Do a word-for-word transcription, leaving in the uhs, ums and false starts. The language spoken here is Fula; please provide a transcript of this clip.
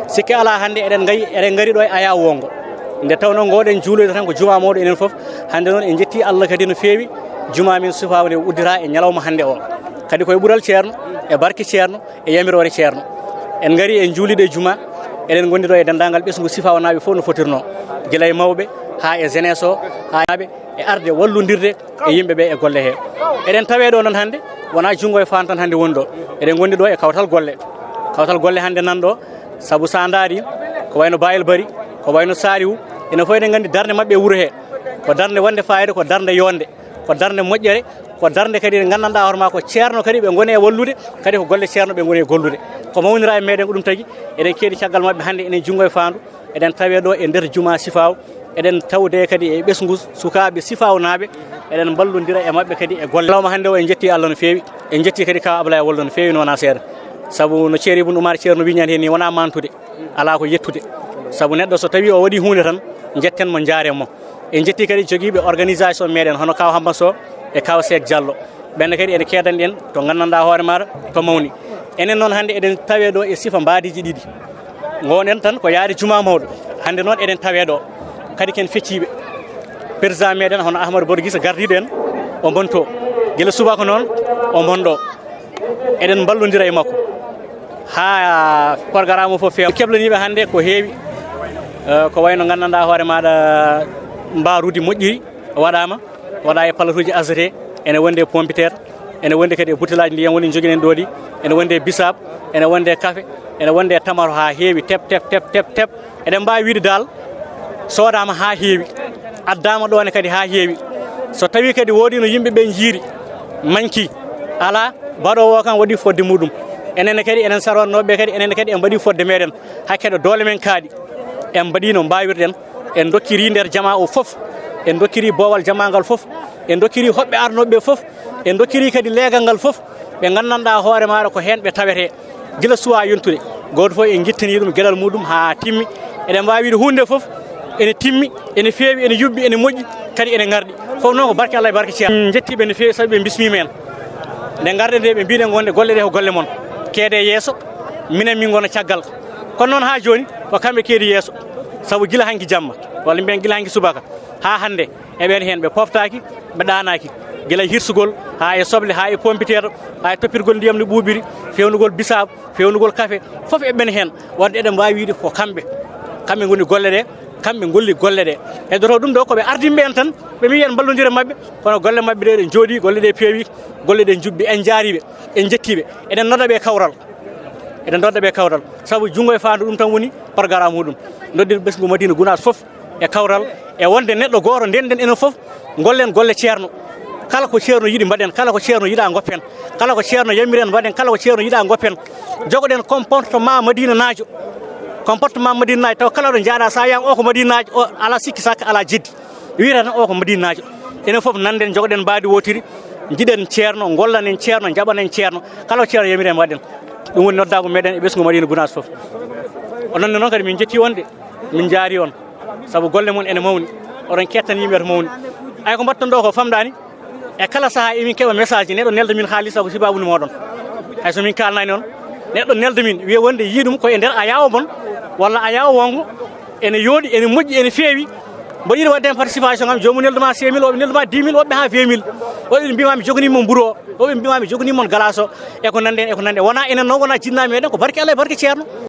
Sikke alaa, hannde eɗen ngayi, eɗen ngari ɗo e Ayaawo Wonngo. Nde tawnoo ngoɗen juuloyde tan ko jumaa mawɗo enen fof, hannde noon en njettii Allah kadi no feewi, jumaa men Sifaawa nde uddita e ñalawma hannde o. Kadi koye ɓural Ceerno, e barke Ceerno, e yamiroore Ceerno. En ngari en juuliiɗo e jumaa, eɗen ngondi ɗo e denndaangal ɓesngu Sifaawa naaɓe fof no fotirnoo, gila e mawɓe haa e jeunesse o, haa e e arde wallondirde e yimɓe ɓe e golle he. Eɗen tawe ɗo noon hannde, wonaa junngo e faandu tan hannde woni ɗo. Eɗen ngondi ɗo e kawtal golle. Kawtal golle hannde nan ɗo, sabu sa ndaari, ko wayno Bayel Bari, ko wayno Saliou, enen fof eɗen nganndi darnde maɓɓe e wuro he. Ko darnde wonde fayida, ko darnde yonde, ko darnde moƴƴere, ko darnde kadi nde nganndanɗaa hoore ma ko ceerno kadi ɓe ngoni e wallude, kadi ko golle ceerno ɓe ngoni e gollude. Ko mawnira e meɗen ko ɗum tagi, eɗen keedi caggal maɓɓe hannde enen junngo e faandu. Eɗen tawe ɗo e nder jumaa Sifaaw, eɗen tawde kadi e ɓesngu sukaaɓe Sifaawnaaɓe, eɗen mballondira e maɓɓe kadi e golle. Ñalawma hannde o en njetti Allah no feewi, en njetti kadi Kaw Ablaye Wolde no feewi, no wonaa seeɗa. Sabu no Ceerno Ibn Umar Ceerno wiññata heen ni, wonaa mantude, alaa ko yettude. Sabu neɗɗo so tawii o waɗii huunde tan, njetten mo, njaaren mo. En njetti kadi jogiiɓe organisation meɗen, hono Kaw Hamma Sow e Kaw Seek Diallo. Ɓenne kadi ene keedan en to nganndanɗaa hoore maaɗa ko mawni. Enen noon hannde eɗen tawe ɗo e sifa mbaadiiji ɗiɗi. Ngoɗen tan ko yaade jumaa mawɗo. Hannde noon eɗen tawe ɗo. Kadi ken fecciiɓe. Président meɗen hono Ahmadou Bodo Guissé gardiiɗo en, o mon to. Gila subaka noon, o mon ɗo. Eɗen mballondira e makko. Haa programme o fof feewa. Keblaniiɓe hannde ko heewi. Eh, ko wayno nganndanɗaa hoore maaɗa, mbaruuji moƴƴiri waɗaama. Waɗa e palatuuji azote, ene wondi e pompiteer, ene wondi kadi e butelaaji ndiyam woni jogiɗen ɗo ɗi, ene wondi e bisaab, ene wondi e kafe, ene wondi e tamaro haa heewi tep, tep, tep, tep, tep. Eɗen mbaawi wiide dal, soodaama haa heewi, addaama ɗo ne kadi haa heewi. So tawii kadi woodii no yimɓe ɓe njiiri, manki, alaa, baɗoowo o kam waɗi fodde muɗum. Enen kadi, enen sarwannooɓe kadi, enen kadi en mbaɗi fodde meɗen. Hakke ɗo doole men kaaɗi, en mbaɗi no mbaawirɗen. En dokkiri nder jamaa o fof, en dokkiri boowal jamaa ngal fof, en dokkiri hoɓɓe arnooɓe ɓe fof, en dokkiri kadi leegal ngal fof, ɓe nganndanɗaa hoore maaɗa ko heen ɓe tawetee. Gila suwaa yontude, gooto fof en ngittanii ɗum geɗal muɗum haa timmi. Eɗen mbaawi wiide huunde fof ene timmi, ene feewi, ene yubbi, ene moƴƴi, kadi ene ngarɗi. Fof noon ko barke Allah e barke Ceerno. En njettii ɓe no feewi sabu ɓe mbismiima en. Nde ngarɗen nde ɓe mbiɗen wonde golle ɗe ko golle mon. Keede yeeso, minen min ngona caggal. Kono noon haa jooni ko kamɓe keedi yeeso. Sabu gila hanki jamma, walla mbiyen gila hanki subaka, haa hannde eɓen heen, ɓe poftaaki, ɓe ɗaanaaki. Gila e hirsugol, haa e soble, haa e pompiteer, haa e toppirgol ndiyam no ɓuuɓiri, feewnugol bisaab, feewnugol kafe, fof eɓen heen. Wonde eɗen mbaawi wiide ko kamɓe. Kamɓe ngoni golle ɗe, kamɓe ngolli golle ɗe. E doto ɗum ɗo ko ɓe ardinɓe en tan, ɓe mbiyi en mballondire maɓɓe, kono golle maɓɓe ɗe, ɗe njooɗi, golle ɗe peewi, golle ɗe njubbi, en njaariiɓe, en njettiiɓe. Eɗen nodda ɓe kawral. Eɗen nodda ɓe kawral. Sabu junngo e faandu ɗum tan woni programme muɗum. Nodden ɓesngu Madina Gunaas fof e kawral, e wonde neɗɗo gooto, ndenden enen fof, ngollen golle Ceerno. Kala ko Ceerno yiɗi mbaɗen, kala ko Ceerno yiɗa ngoppen, kala ko Ceerno yamiren mbaɗen, kala ko Ceerno yiɗa ngoppen. Jogoɗen comportement madinanaajo. Comportement madinanaajo taw kala ɗo njaaɗa sa wiyan o ko madinanaajo, o ala sikki sakka, ala jeddi. Wiyata tan o ko madinaajo. Enen fof nannden jogoɗen mbaadi wotiri, njiɗen Ceerno, ngollanen Ceerno, njaɓanen Ceerno. Kala ko Ceerno yamiren mbaɗen. Ɗum woni noddaagu meɗen e ɓesngu Madina Gunaas fof. O nonne noon kadi min njetti wonde, min njaari on. Sabu golle mon ene mawni, oɗon kettan yimɓe to mawni. Ay ko mbaɗton ɗo ko famɗani. E kala sahaa emin keɓa message, neɗɗo nelda min haalis ko sibaabu ni moɗon. Hay so min kalnani on, neɗɗo nelda min, wiya wonde yii ɗum ko e nder Ayaawo mon, walla Ayaawo Wonngo, ene yooɗi, ene moƴƴi, ene feewi. Mboɗo yiɗi waɗde heen participation am, joomum nelda ma cinq mille, oɓe nelda ma dix mille, woɓɓe haa vingt mille. Woɓɓe mbima mi jogani mon mburu o, woɓɓe mbima mi jogani mon glace o, e ko nanndi heen, e ko nanndi heen. Wona enen noon, wona jinnaaɓe meɗen, ko barke Allah e barke Ceerno.